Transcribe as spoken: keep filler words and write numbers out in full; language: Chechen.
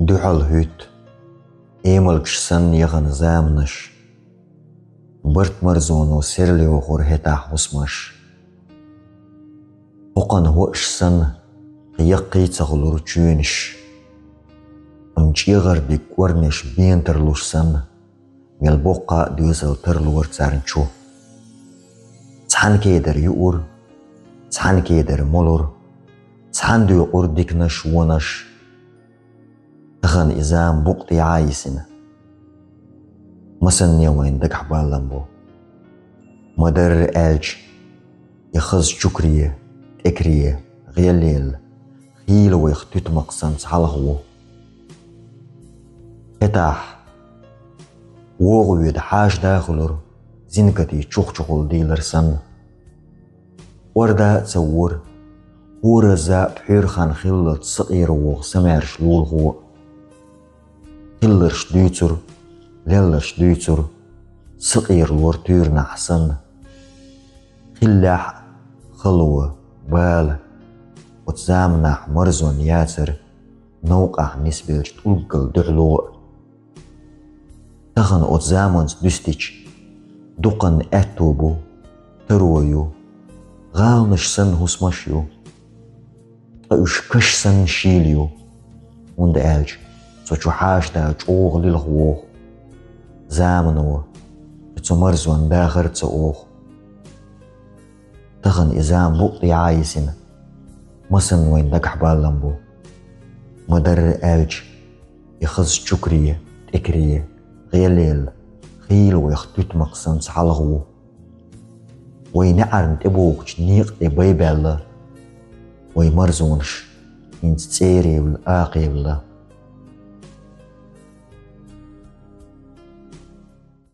Дуьхьал хӀуьтту, эмалгаш санна яхана заманаш, барт-марзоно серлайохура хӀетахь хӀусамаш. ХӀокхунна хӀоаш санна, кхин яккхий ца хуьлура чоьнаш. Амма чӀегӀардиг кӀорнеш бена тарлуш санна, мел боккха а доьзал тарлора царна чу. Цхьана кедар юура, цхьана кедар молура, цхьана доькъура диканаш, вонаш. Тахана и зама букъ тӀе Ӏа йисина. Масанне вайн дагахь баллам бу. Ма-дарра аьлча, и хаза чукаре, тӀекаре, гӀелъелла, хийла вайх туьтмакх санна цхьалха ву. ХӀетахь, вогӀу-воьду хьаша дахалура, зинкатий чухчухула дийлар санна. КӀорда а ца вора, хӀоразза а пхьуьйра хан хиллалц сакъера вогӀу самаьрша лулахо а. Хилларш дуьйцура, лелларш дуьйцура, сакъера лора туьйранахь санна. Хиллехь а, хало, бала, оцу заманахь марзонна яцара, новкъахь нисбеллачу тӀулгал дуьхьало а. Тахана оцу заманца дуьстича, дукханна аьтту бу, таро ю, гӀаланаш санна хӀусамаш ю, ткъа уьш каш санна шийла ю, хӀунда аьлча со чу хьаша да чӀогӀа лилха вогӀу. Замано, цу марзонна дахар а ца оху. Тахана и зама букъ тӀе Ӏа йисина, масанна вайн дагахь баллам бу. Ма-дарра аьлча, и хаза чукаре, тӀекаре, гӀелъелла, хийла вайх туьтмакх санна цхьалха ву. Вай неӀарна тӀебогӀучу некъа тӀе байбаьлла, вай марзонаш хӀинца цӀеревлла, акхевлла,